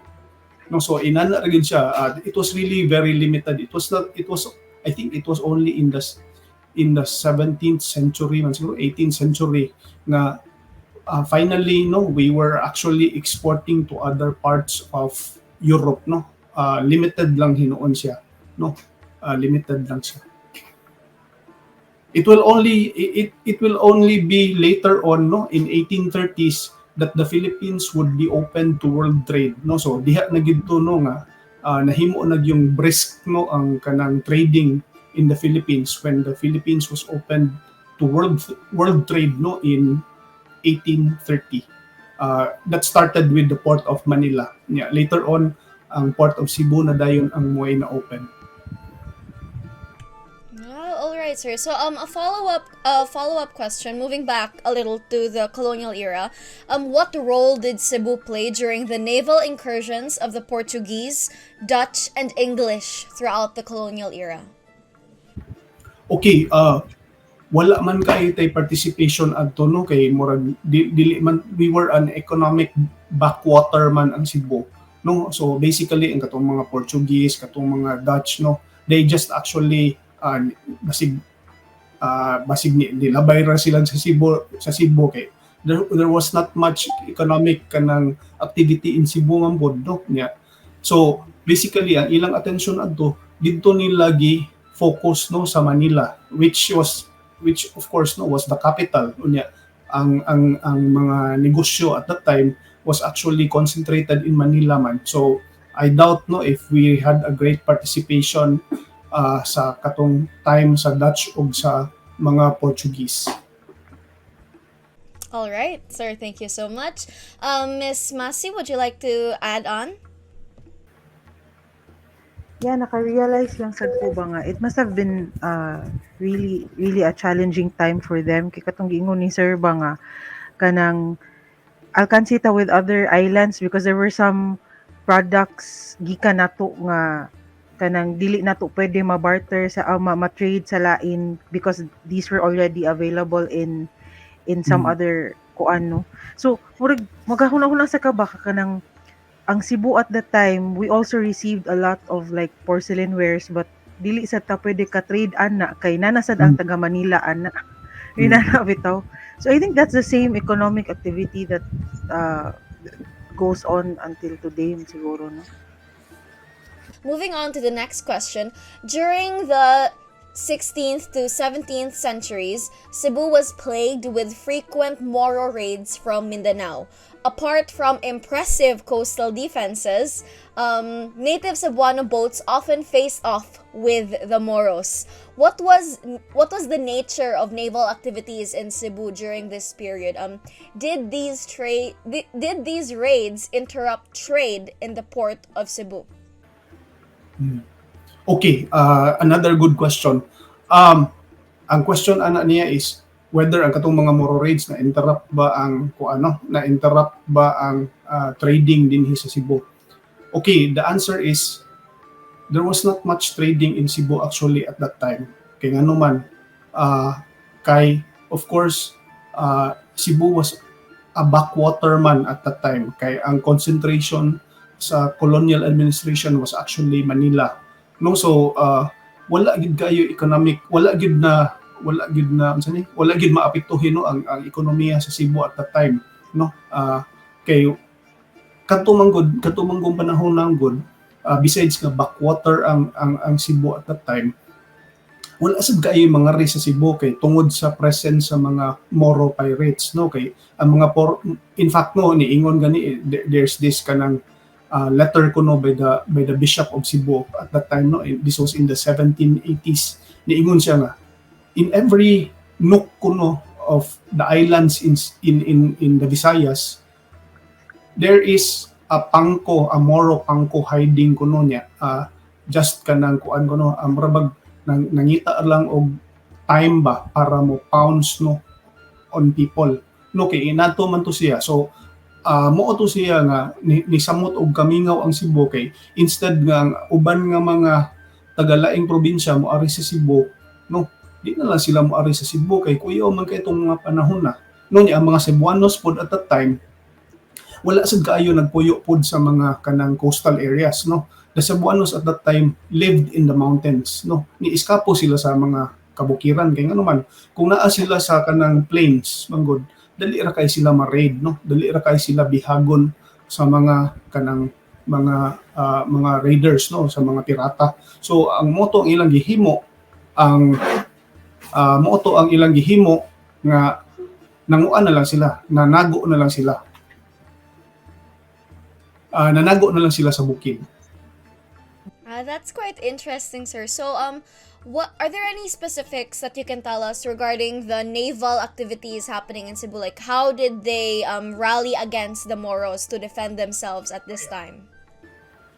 no. So inana ra gyud siya. It was really very limited. It was not it was I think it was only in the 17th century man siguro, 18th century nga finally, no, we were actually exporting to other parts of Europe, no. Limited lang hinuon siya, no. Limited lang siya. It will only be later on, no, in 1830s that the Philippines would be open to world trade, no. So diha na gid to, no, nga nahimo na yung brisk, no, ang kanang trading in the Philippines when the Philippines was opened to world trade, no, in 1830. That started with the Port of Manila. Yeah, later on, ang Port of Cebu na dayon ang mo'y na open. Oh, all right, sir. So, a follow-up question. Moving back a little to the colonial era, what role did Cebu play during the naval incursions of the Portuguese, Dutch, and English throughout the colonial era? Okay, wala man kay tay participation adto, no, kay murag dili man, we were an economic backwater man ang Cebu, no. So basically, ang katong mga Portuguese, katong mga Dutch, no, they just actually basig ni nilabay ra sila sa Cebu kay there was not much economic kanang activity in Cebu man pod, no, nya. So basically, ang ilang attention adto didto nila gi focus, no, sa Manila, which of course, no, was the capital. Unya ang mga negosyo at that time was actually concentrated in Manila man. So I doubt, no, if we had a great participation sa katong time sa Dutch ug sa mga Portuguese. All right, sir. Thank you so much. Miss Masi, would you like to add on? Yeah, naka-realize lang sad ko ba nga it must have been really really a challenging time for them, kay katong giingon ni sir ba nga kanang alkansi ta with other islands because there were some products gikan nato nga kanang dili nato pwede ma-barter sa ma-trade sa lain because these were already available in some other kuan, no. So murag magahuna-huna sa ka ba ka kanang ang Cebu at the time, we also received a lot of like porcelain wares, but dili sa ta pwede ka trade ana kay naa na sad ang taga Manila ana. Inana bitaw. So I think that's the same economic activity that goes on until today siguro, no. Moving on to the next question. During the 16th to 17th centuries, Cebu was plagued with frequent Moro raids from Mindanao. Apart from impressive coastal defenses, native Cebuano boats often faced off with the Moros. What was the nature of naval activities in Cebu during this period? Did these raids interrupt trade in the port of Cebu? Okay, another good question. Ang question ana niya is whether ang katong mga Moro raids na interrupt ba ang kung ano, na interrupt ba ang trading dinhi sa Cebu. Okay, the answer is there was not much trading in Cebu actually at that time. Kay ngano man, kay of course Cebu was a backwater man at that time, kay ang concentration sa colonial administration was actually Manila, no. So wala gid kayo economic, wala gid na Wala gid na unsa ni, wala gid maapektuhin, no, ang ekonomiya sa Cebu at that time, no. Kay kadto man gud panahon nang gud, besides nga backwater ang Cebu at that time, wala sad kaayo mga sa Cebu kay tungod sa presence sa mga Moro pirates, no. Kay ang mga por, in fact, no, niingon gani eh, there's this kanang letter kuno by the Bishop of Cebu at that time, no. This was in the 1780s. Niingon siya nga in every nook kuno of the islands in the Visayas there is a pangko, a Moro pangko hiding kuno niya, just kanang kuan kuno, ang murabag nangita lang og time ba para mo pounce, no, on people, no, kay inato man to siya. So mao to siya nga ni samot og kamingaw ang Cebu kay instead nga ang uban nga mga tagalaing probinsya moari sa Cebu, no, di na lang sila moari sa Cebu kay kuyaw man kay itong mga panahon na, no. Niya ang mga Cebuanos pod at that time wala sad kaayo nagpuyo pod sa mga kanang coastal areas, no. The Cebuanos at that time lived in the mountains, no. Ni-eskapo sila sa mga kabukiran kay ngano man kung naa sila sa kanang plains manggod, dali ra kay sila ma-raid, no, dali ra kay sila bihagon sa mga kanang mga raiders, no, sa mga pirata. So ang mao to ang ilang gihimo ang mao to ang ilang gihimo nga nanguan na lang sila, nanago na lang sila. Nanago na lang sila sa bukid. That's quite interesting, sir. So, what are there any specifics that you can tell us regarding the naval activities happening in Cebu? Like, how did they rally against the Moros to defend themselves at this time?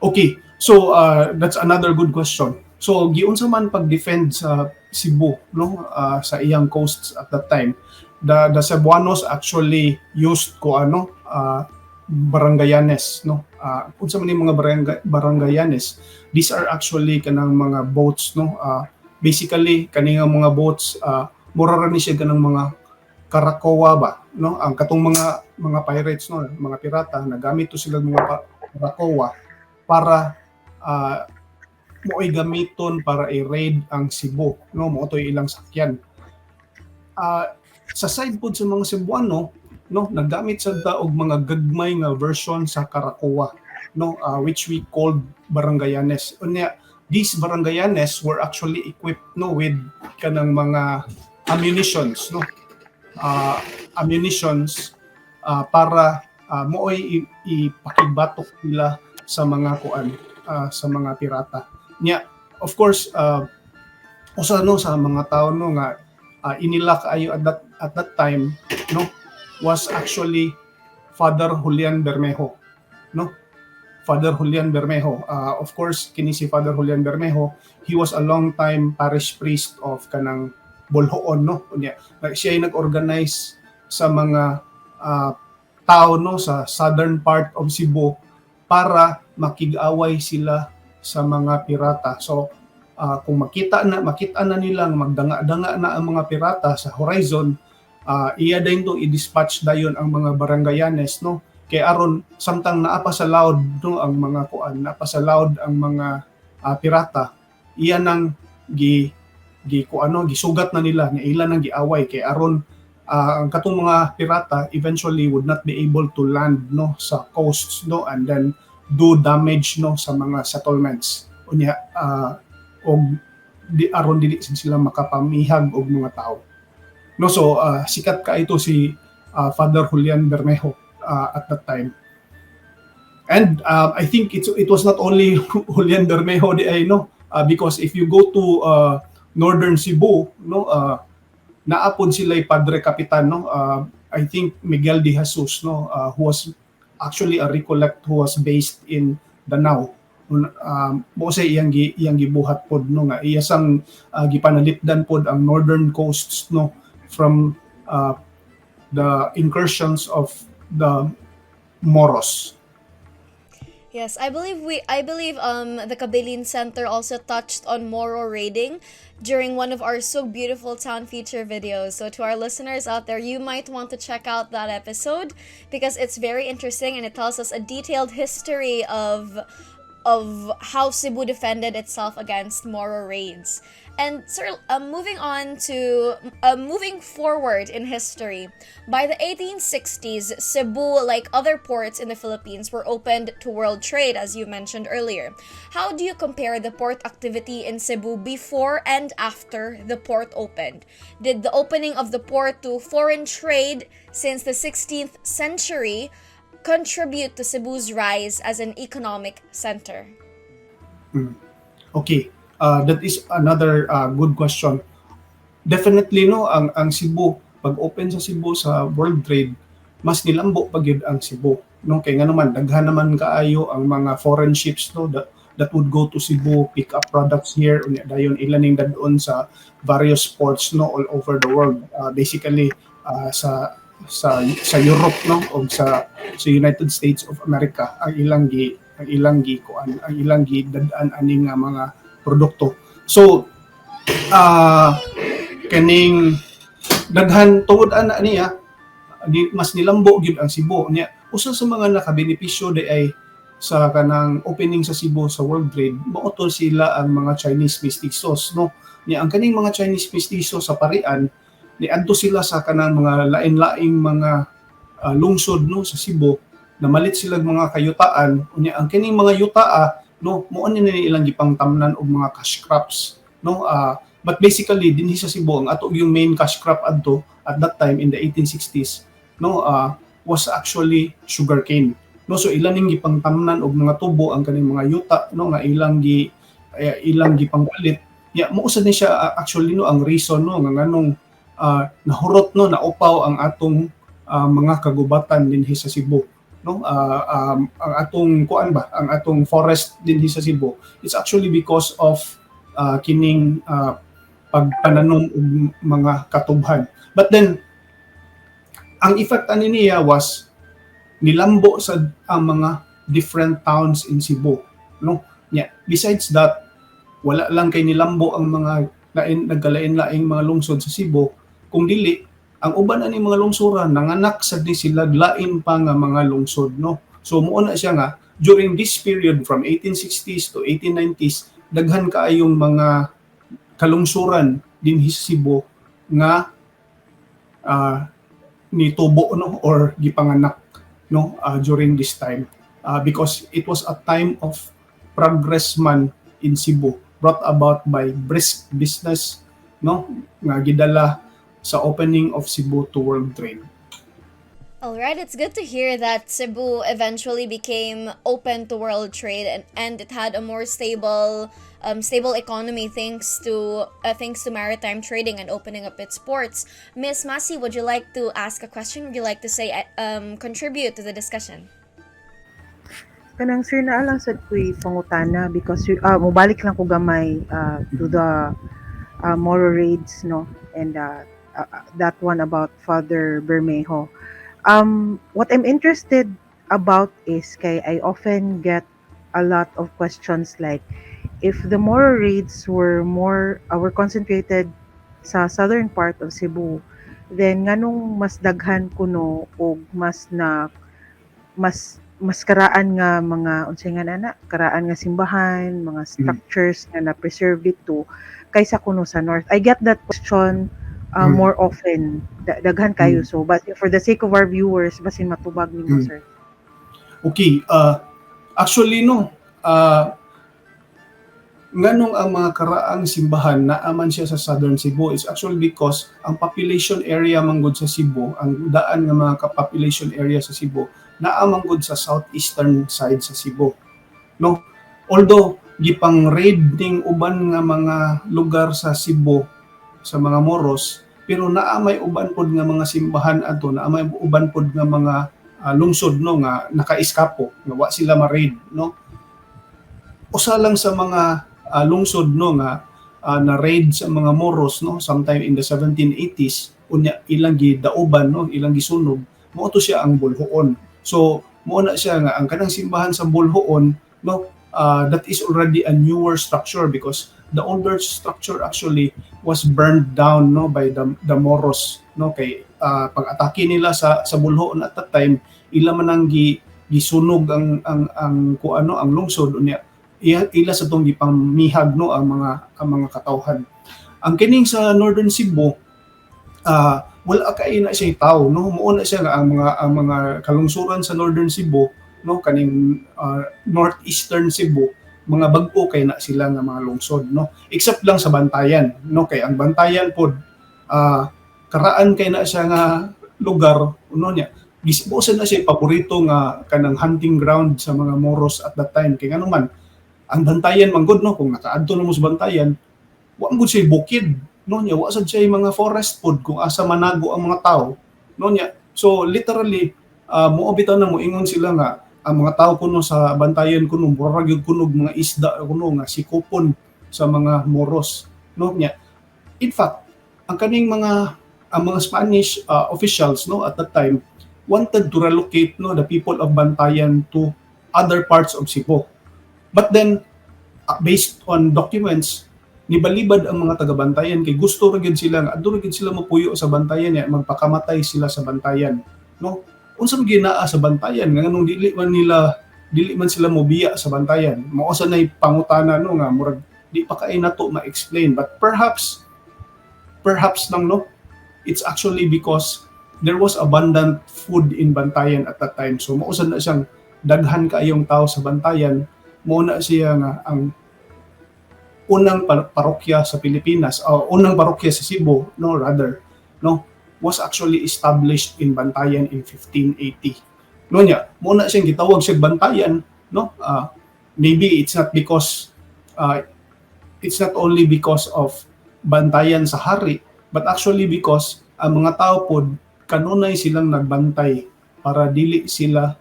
Okay, so that's another good question. So giunsa man pag-defend sa Cebu, no, sa iyang coasts at that time. The Cebuanos actually used ko ano, barangayanes, no. Unsa man yung mga barangayanes? These are actually kanang mga boats, no. Basically kani nga mga boats, mura ra ni siya kanang mga karakowa ba, no? Ang katong mga pirates, no, mga pirata, nagamit to sila mga karakowa para mo'y gamiton para i-raid ang Cebu, no. Mao to ilang sakyan. Sa side pod sa mga Cebuano, no, naggamit sad ta og mga gagmay nga version sa karakowa, no, which we called barangayanes. Unya these barangayanes were actually equipped, no, with kanang mga ammunitions, no, ammunitions para mooy ipakibatok nila sa mga kuan, sa mga pirata. Nya of course, usa, no, sa mga tao, no, nga inila kaayo at that time, no, was actually Father Julian Bermejo, no. Father Julian Bermejo, of course, kini si Father Julian Bermejo, he was a long time parish priest of kanang Boljoon, no. Unya siya ay nag-organize sa mga tao, no, sa southern part of Cebu para makig-away sila sa mga pirata. So kung makita na nilang magdanga-danga na ang mga pirata sa horizon, iya din to i-dispatch dayon ang mga barangayanes, no, kay aron samtang naa pa sa laod, no, ang mga kuan, naa pa sa laod ang mga pirata, iya nang gi gi kuano, gisugat na nila nga ila nang giaway kay aron ang katong mga pirata eventually would not be able to land, no, sa coasts, no, and then do damage, no, sa mga settlements. Unya og di aron dili sila makapamihag og mga tao, no. So sikat ka ito si Father Julian Bermejo at that time. And I think it was not only Julian Bermejo diay, no, because if you go to northern Cebu, no, naa pod sila Padre Capitan, no, I think Miguel de Jesus, no, who was actually a recollect who was based in Danao. Mo sa iyang gibuhat pod, no, nga iya sang gipanalipdan pod ang northern coasts, no, from the incursions of the Moros. Yes, I believe the Kabilin Center also touched on Moro raiding during one of our So Beautiful Town feature videos. So to our listeners out there, you might want to check out that episode because it's very interesting and it tells us a detailed history of of how Cebu defended itself against Moro raids. And sir, moving forward in history, by the 1860s, Cebu, like other ports in the Philippines, were opened to world trade, as you mentioned earlier. How do you compare the port activity in Cebu before and after the port opened? Did the opening of the port to foreign trade since the 16th century contribute to Cebu's rise as an economic center? Okay, that is another good question. Definitely, no, ang Cebu, pag open sa Cebu sa world trade, mas nilambo pa gyud ang Cebu, no? Kay nga naman daghan naman kaayo ang mga foreign ships, no, that would go to Cebu, pick up products here, unya dayon ila ning dadon sa various ports, no, all over the world. Basically sa Europe, no, o sa United States of America ang ilang gi kuan, ang ilang gi dad-an ani nga mga produkto. So kaning daghan tungod ana niya di, mas nilambo gyud ang Cebu. Nya usa sa mga nakabenepisyo di ay sa kanang opening sa Cebu sa world trade, mao to sila ang mga Chinese mestizos, no? Nya ang kaning mga Chinese mestizo sa Parian, niadto sila sa kanang mga lain-laing mga lungsod, no, sa Cebu, namalit sila mga kayutaan. Unya ang kining mga yutaa, no, mao ni ilang gipangtamnan og mga cash crops, no? But basically dinhi sa Cebu, ang ato yung main cash crop adto at that time in the 1860s, no, was actually sugarcane, no? So ilan ning gipangtamnan og mga tubo ang kaning mga yuta, no, nga ilang gipangpalit. Ya mao sad ni siya actually, no, ang reason, no, nga nganong nahurot, no, naupaw ang atong mga kagubatan dinhi sa Cebu, no? Ang atong kuan ba, ang atong forest dinhi sa Cebu, it's actually because of kining pagpananom og mga katubhan. But then ang effect ani niya was nilambo sa ang mga different towns in Cebu, no? Nya besides that, wala lang kay nilambo ang mga lain, nagkalain-laing mga lungsod sa Cebu, kung dili ang uban ani mga lungsoran nanganak sad ni sila lain pa nga mga lungsod, no? So mao na siya nga during this period from 1860s to 1890s, daghan kaayong mga kalungsuran dinhi sa Cebu nga nitubo, no, or gipanganak, no, during this time, because it was a time of progress man in Cebu brought about by brisk business, no, nga gidala sa opening of Cebu to world trade. All right, it's good to hear that Cebu eventually became open to world trade and it had a more stable economy thanks to maritime trading and opening up its ports. Miss Massey, would you like to ask a question? Would you like to say contribute to the discussion? Kanang sir, naa lang sad ko'y pangutana because mobalik lang ko gamay to the Moro raids, no, and that one about Father Bermejo. What I'm interested about is kay I often get a lot of questions like if the Moro raids were concentrated sa southern part of Cebu, then nganong mas daghan kuno og mas na mas mas karaan nga mga, unsay nga nana, karaan nga simbahan, mga structures nga na-preserve dito kaysa kuno sa north? I get that question more often. Daghan kayo. So, but for the sake of our viewers, basin matubag nimo, sir. Okay, actually, no, nganong ang mga karaang simbahan naa man siya sa Southern Cebu is actually because ang population area manggod sa Cebu, ang daan nga mga ka-population area sa Cebu, naa manggod sa southeastern side sa Cebu. No? Although gipang raid ning uban nga mga lugar sa Cebu sa mga Moros, pero naa may uban pod nga mga simbahan adto, naa may uban pod nga mga lungsod, no, nga naka-eskapo, nga wa sila ma-raid, no? Usa lang sa mga lungsod, no, nga na raid sa mga Moros, no, sometime in the 1780s, unya ilang gidauban, no, ilang gisunog, mao to siya ang Boljoon. So mao na siya nga ang kanang simbahan sa Boljoon, no, that is already a newer structure because the older structure actually was burned down, no, by the Moros, no? Kay pag-atake nila sa Boljoon at that time, ila man ang gisunog ang kuano, ang lungsod. Unya Ila sa tong gipamihag, no, ang mga katawhan. Ang kining sa Northern Cebu, wala kay na siya tao, no. Mao na siya nga ang mga kalungsuran sa Northern Cebu, no, kaning northeastern Cebu, mga bag-o kay na sila nga mga lungsod, no, except lang sa Bantayan, no, kay ang Bantayan pod, karaan kay na siya nga lugar, no. Niya gisbusan na siya paborito nga kanang hunting ground sa mga Moros at that time, kay ngano man ang Bantayan man gud, no, kung nakaadto na mo sa Bantayan, wa man gud siya bukid, no. Nya wa sad siya mga forest pod kung asa manago ang mga tao, no. Nya so literally, mo bitaw na moingon sila nga ang mga tao kuno sa Bantayan kuno mura gyud kuno mga isda kuno nga sikupon sa mga Moros, no. Nya in fact, ang kaning mga ang mga Spanish officials, no, at that time wanted to relocate, no, the people of Bantayan to other parts of Cebu. But then, based on documents, nibalibad ang mga taga-Bantayan kay gusto ra gyud sila nga adto ra gyud sila mopuyo sa Bantayan ya magpakamatay sila sa Bantayan, no. Unsa man ginaa sa Bantayan nga nganong dili man sila mobiya sa Bantayan? Mao sa nay pangutana, no, nga murag di pa kay nato ma-explain. But perhaps, perhaps lang, no, it's actually because there was abundant food in Bantayan at that time. So mao sad na siyang daghan kaayong tao sa Bantayan. Mao na siya nga ang unang parokya sa Pilipinas, o unang parokya sa Cebu, no, rather, no, was actually established in Bantayan in 1580. No niya, mao na siyang gitawag siya Bantayan, no? Maybe it's not only because of bantayan sa hari, but actually because ang mga tao pod kanunay silang nagbantay para dili sila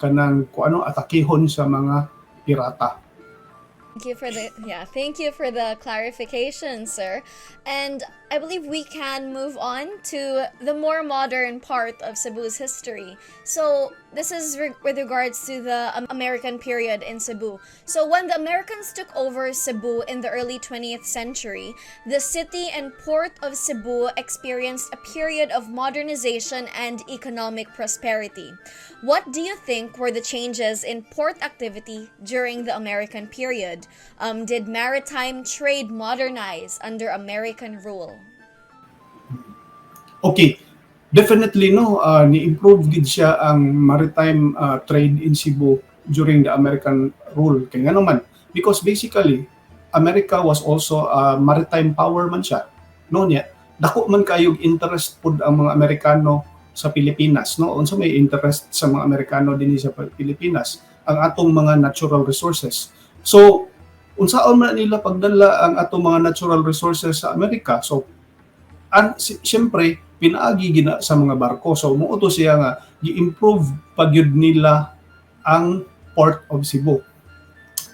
kanang kung ano atakihon sa mga pirata. Thank you for the clarification, sir. And I believe we can move on to the more modern part of Cebu's history. So, this is with regards to the American period in Cebu. So, when the Americans took over Cebu in the early 20th century, the city and port of Cebu experienced a period of modernization and economic prosperity. What do you think were the changes in port activity during the American period? Did maritime trade modernize under American rule? Okay, definitely, no, ni-improve gid siya ang maritime trade in Cebu during the American rule. Kay ngano man, because basically America was also a maritime power man siya. No niya, dako man kayog interest pud ang mga Amerikano sa Pilipinas, no. Unsa may interest sa mga Amerikano dinhi sa Pilipinas? Ang atong mga natural resources. So, unsaon man nila pagdala ang atong mga natural resources sa Amerika? So, siyempre pinaagi gina sa mga barko. So mao to siya nga gi-improve pagyud nila ang Port of Cebu.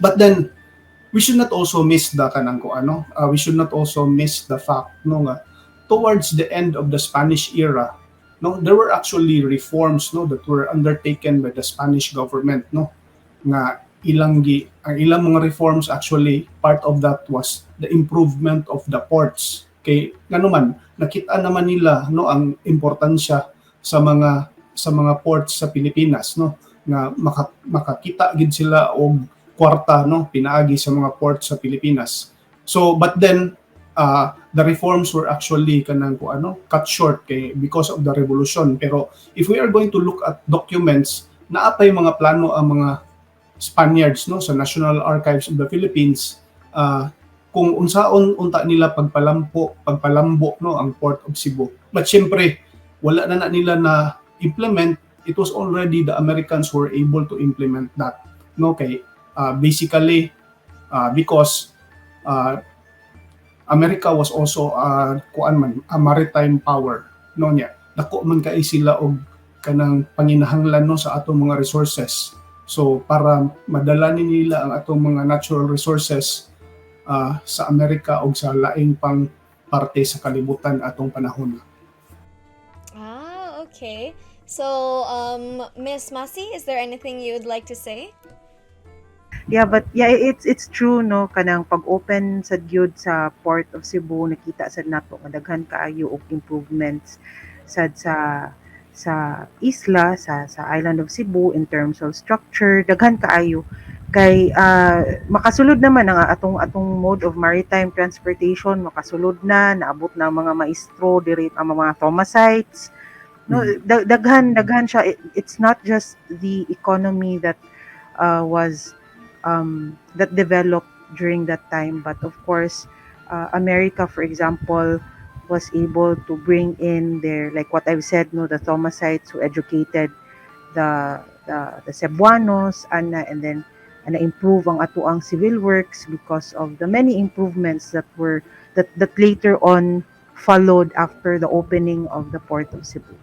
But then we should not also miss the kanang ko ano, we should not also miss the fact, no, nga towards the end of the Spanish era, no, there were actually reforms, no, that were undertaken by the Spanish government, no, nga ilang gi ang ilang mga reforms, actually part of that was the improvement of the ports, kay ngano man nakita naman nila, no, ang importansya sa mga ports sa Pilipinas, no, nga makakita gid sila og kwarta, no, pinaagi sa mga ports sa Pilipinas. So but then, the reforms were actually kanang ko ano cut short kay because of the revolution. Pero if we are going to look at documents, naa pay mga plano ang mga Spaniards, no, sa National Archives of the Philippines, kung unsaon unta nila pagpalambo, no, ang Port of Cebu. But syempre wala na na nila na implement. It was already the Americans who were able to implement that, no, kay basically, because America was also kuan man, a maritime power, no. Niya dako man kay sila og kanang panginahanglan, no, sa atong mga resources. So para madala ni nila ang atong mga natural resources sa Amerika o sa laing pang parte sa kalibutan atong panahon. Ah, okay. So, Miss Masi, is there anything you would like to say? Yeah, but yeah, it's true, no, kanang pag-open sa gyud sa Port of Cebu, nakita sad nato nga daghan kaayo og improvements sad sa isla, sa island of Cebu in terms of structure, daghan kaayo. Kay makasulod naman ang atong mode of maritime transportation, makasulod na, naabot na ang mga maestro diri, ang mga Thomasites, no? Daghan daghan siya. It's not just the economy that was that developed during that time, but of course America, for example, was able to bring in their, like what I've said, no, the Thomasites who educated the Cebuanos ana, and then and improve ang atoang civil works because of the many improvements that were that that later on followed after the opening of the Port of Cebu.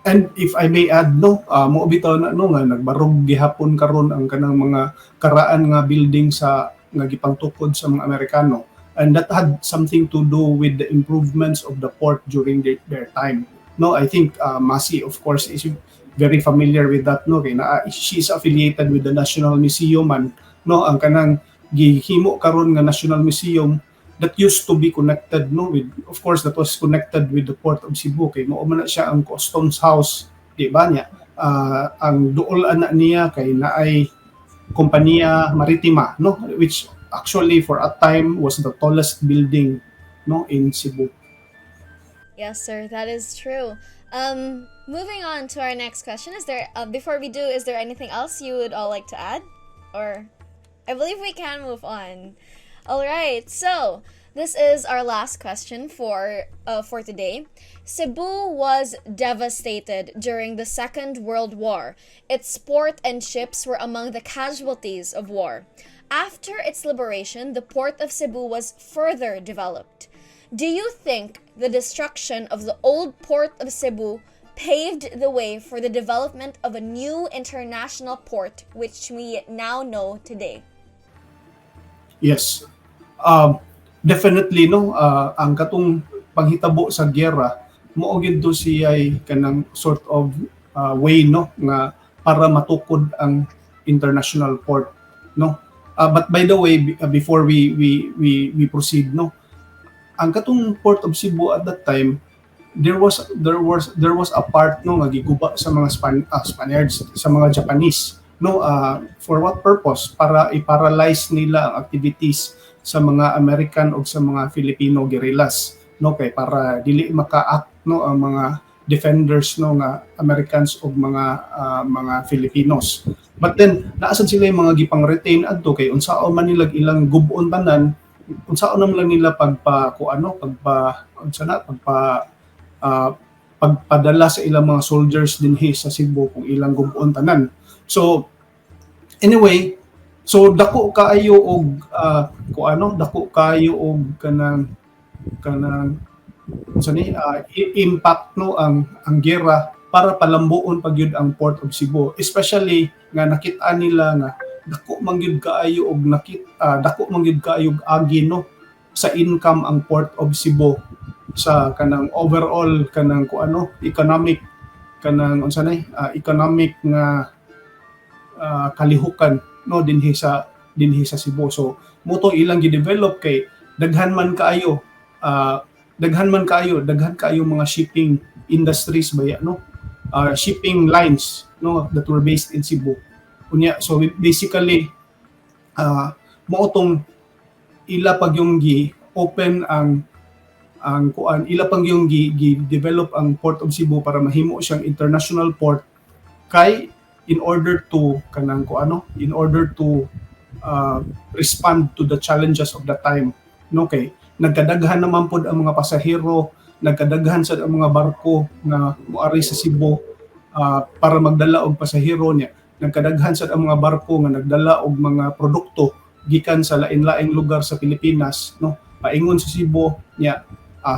And if I may add, no, mo bitaw na, no, nga nagbarog gihapon karon ang kanang mga karaan nga building sa nga gipangtukod sa mga Amerikano. And that had something to do with the improvements of the port during their time. No, I think Masi, of course, is very familiar with that, no, kay na she's affiliated with the National Museum and, no, ang kanang gihimo karon nga National Museum that used to be connected, no, with, of course, that was connected with the Port of Cebu kay mao man na siya ang customs house, di ba niya? Ang duol ana niya kay naay Kompanya Maritima, no, which actually for a time was the tallest building, no, in Cebu. Yes, sir, that is true. Moving on to our next question, is there before we do, is there anything else you would all like to add? Or I believe we can move on. All right, so this is our last question for today. Cebu was devastated during the Second World War. Its port and ships were among the casualties of war. After its liberation, the Port of Cebu was further developed. Do you think the destruction of the old Port of Cebu paved the way for the development of a new international port, which we now know today? Yes. Definitely, no, ang katong panghitabo sa giyera mao gyud to siya kanang sort of way, no, nga para matukod ang international port, no? But by the way, before we proceed, no, ang katong Port of Cebu at that time, there was a part, no, nga giguba sa mga Spaniards, sa mga Japanese, no? For what purpose? Para i-paralyze nila ang activities sa mga American o sa mga Filipino guerrillas, no, kay para dili maka-act, no, ang mga defenders, no, nga Americans o mga Filipinos. But then naa sad sila yung mga gipang retain adto kay unsaon man nila ilang gub-on tanan, unsaon naman lang nila pagpa ku ano, pagpa unsa na, pagpadala sa ilang mga soldiers dinhi sa Cebu kung ilang gub-on tanan. So anyway, so dako kaayo og ku ano, dako kaayo og kanang unsa ni impact, no, ang giyera para palambuon pa gyud ang Port of Cebu, especially nga nakita nila nga dako man gyud kaayo og dako man gyud kaayo og agi, no, sa income ang Port of Cebu sa kanang overall kanang ku ano, economic, kanang unsa ni economic nga kalihukan, no, dinhi sa Cebu. So mao to ilang gi-develop kay daghan man kaayo, daghan kaayo mga shipping industries baya, no, shipping lines, no, that were based in Cebu unya. So basically mao tong ila pag yung gi open ang kuan, ila pang yung gi develop ang Port of Cebu para mahimo siyang international port kay in order to kanang ko ano, in order to respond to the challenges of the time, no, kay nagkadaghan naman pod ang mga pasahero, nagkadaghan sa ang mga barko nga moari sa Cebu para magdala og pasahero niya, nagkadaghan sa ang mga barko nga nagdala og mga produkto gikan sa lain-laing lugar sa Pilipinas, no, paingon sa Cebu niya.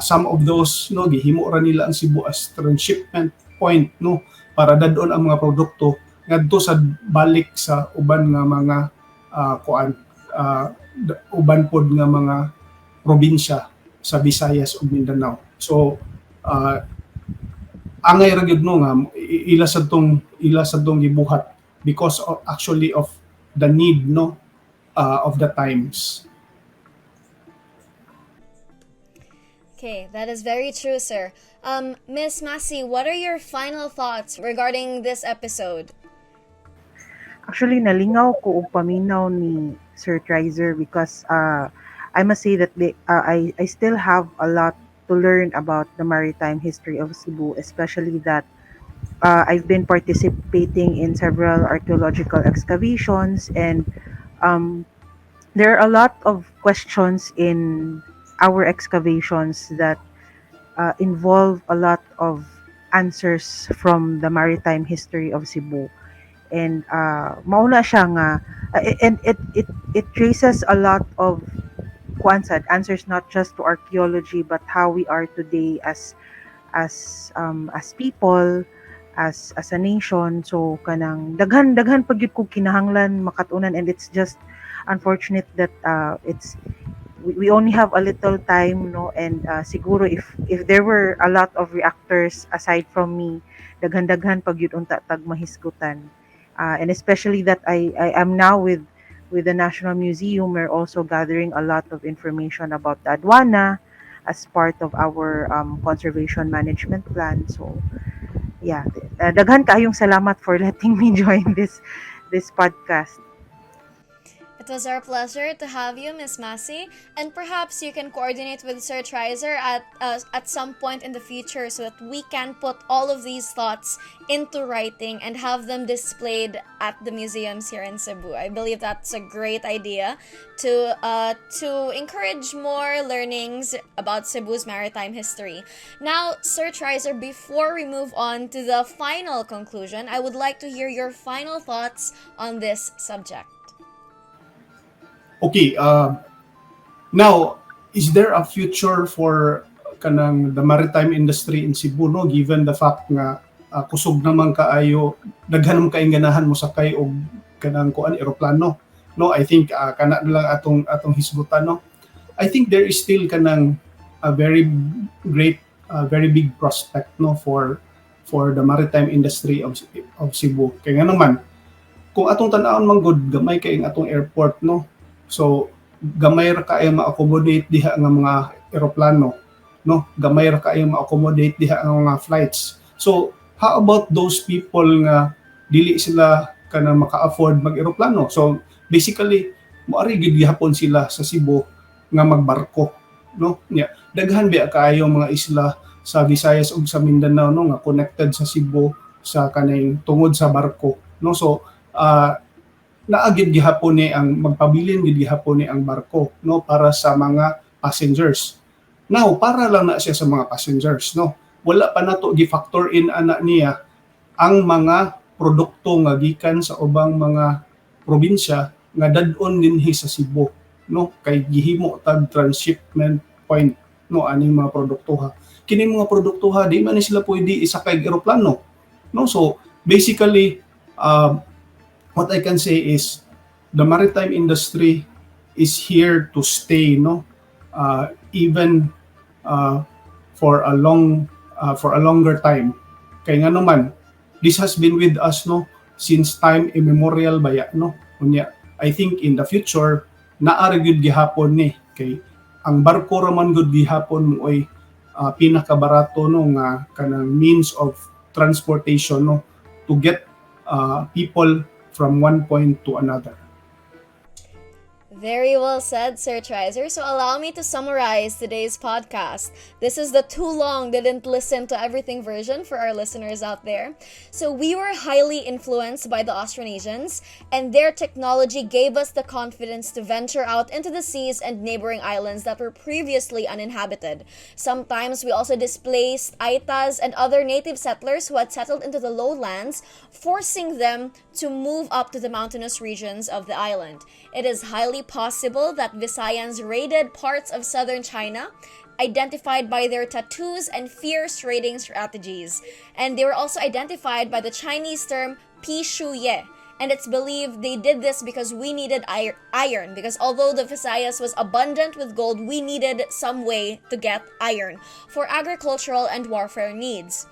Some of those, no, gihimo ra nila ang Cebu as transshipment point, no, para dadon ang mga produkto ngadto sa balik sa uban nga mga kuan, uban pod nga mga probinsya sa Visayas ug Mindanao. So angay ra gyud, no, nga ila sa tong gibuhat because of, actually, of the need, no, of the times. Okay, that is very true, sir. Miss Massey, what are your final thoughts regarding this episode? Actually, nalingaw ko og paminaw ni Sir Trizer because I must say that I still have a lot to learn about the maritime history of Cebu, especially that I've been participating in several archaeological excavations and there are a lot of questions in our excavations that involve a lot of answers from the maritime history of Cebu. And mauna siya nga and it traces a lot of kuan sad answers, not just to archaeology but how we are today as people, as a nation. So kanang daghan daghan pa gyud kog kinahanglan makatunan and it's just unfortunate that it's we only have a little time, no? And siguro if there were a lot of reactors aside from me, daghan-daghan pa gyud unta tag mahisgutan, and especially that I am now with the National Museum. We're also gathering a lot of information about the aduana as part of our conservation management plan. So yeah, daghan kaayong salamat for letting me join this podcast. It was our pleasure to have you, Miss Massey, and perhaps you can coordinate with Sir Trizer at some point in the future so that we can put all of these thoughts into writing and have them displayed at the museums here in Cebu. I believe that's a great idea to encourage more learnings about Cebu's maritime history. Now, Sir Trizer, before we move on to the final conclusion, I would like to hear your final thoughts on this subject. Okay, now, is there a future for kanang the maritime industry in Cebu, no, given the fact nga kusog naman kaayo, daghan naman kaayong ganahan mo sakay og kanang kuan, eroplano, no? I think kana na lang atong hisgutan, no? I think there is still kanang a very great, very big prospect, no, for the maritime industry of Cebu, kay nga naman kung atong tan-awon man gud, gamay kay ang atong airport, no? So gamay ra kaayo ma-accommodate diha nga mga eroplano, no? Gamay ra kaayo ma-accommodate diha nga mga flights. So how about those people nga dili sila kana maka-afford mag-eroplano? So basically, moari gid gihapon sila sa Cebu nga magbarko, no? Nya daghan biya kaayo mga isla sa Visayas ug sa Mindanao, no, nga connected sa Cebu sa kaning tungod sa barko, no? So naa gid gihapon ni ang magpabilin gid gihapon ni ang barko, no, para sa mga passengers. Now, para lang na siya sa mga passengers, no? Wala pa nato gi-factor in ana niya ang mga produkto nga gikan sa ubang mga probinsya nga dad-on dinhi sa Cebu, no, kay gihimo tag transshipment point, no, aning mga produkto ha. Kini mga produkto ha, di man ni sila pwede isakay og eroplano, no? So basically, what I can say is the maritime industry is here to stay, no, even for a longer time, kay nga naman this has been with us, no, since time immemorial baya, no? Unya I think in the future naa ra gyud gihapon ni, kay ang barko ra man gud gihapon mo'y pinakabarato, no, nga kanang means of transportation, no, to get people from one point to another. Very well said, Sir Trizer. So allow me to summarize today's podcast. This is the too long didn't listen to everything version for our listeners out there. So we were highly influenced by the Austronesians, and their technology gave us the confidence to venture out into the seas and neighboring islands that were previously uninhabited. Sometimes we also displaced Aitas and other native settlers who had settled into the lowlands, forcing them to move up to the mountainous regions of the island. It is highly possible that Visayans raided parts of southern China, identified by their tattoos and fierce raiding strategies. And they were also identified by the Chinese term Pi Shu Ye. And it's believed they did this because we needed iron. Because although the Visayas was abundant with gold, we needed some way to get iron for agricultural and warfare needs.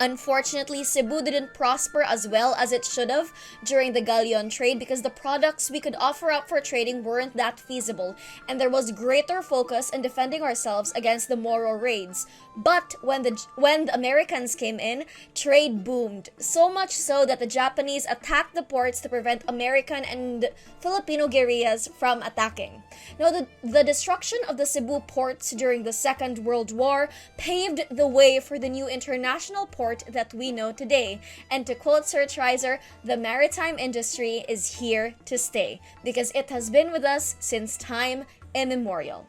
Unfortunately, Cebu didn't prosper as well as it should have during the galleon trade because the products we could offer up for trading weren't that feasible, and there was greater focus in defending ourselves against the Moro raids. But when the Americans came in, trade boomed. So much so that the Japanese attacked the ports to prevent American and Filipino guerrillas from attacking. Now, the destruction of the Cebu ports during the Second World War paved the way for the new international port that we know today. And to quote Sir Trizer, "The maritime industry is here to stay because it has been with us since time immemorial."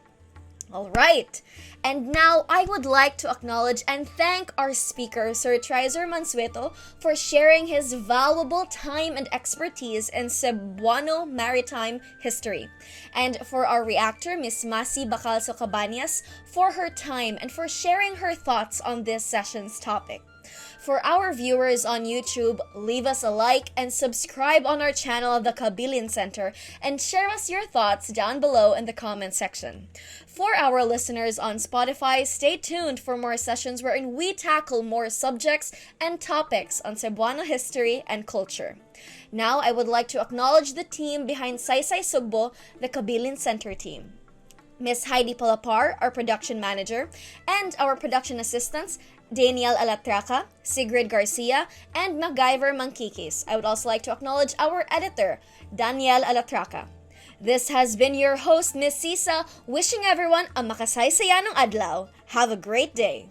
All right. And now I would like to acknowledge and thank our speaker, Sir Trizer Mansueto, for sharing his valuable time and expertise in Cebuano maritime history. And for our reactor, Miss Masi Bacalso Cabañas, for her time and for sharing her thoughts on this session's topic. For our viewers on YouTube, leave us a like and subscribe on our channel, The Kabilin Center, and share us your thoughts down below in the comment section. For our listeners on Spotify, stay tuned for more sessions wherein we tackle more subjects and topics on Cebuano history and culture. Now, I would like to acknowledge the team behind Saysay Sugbo, the Kabilin Center team. Miss Heidi Palapar, our production manager, and our production assistants, Daniel Alatraca, Sigrid Garcia, and MacGyver Mankikis. I would also like to acknowledge our editor, Daniel Alatraca. This has been your host, Miss Sisa, wishing everyone a makasaysayanong adlaw. Have a great day.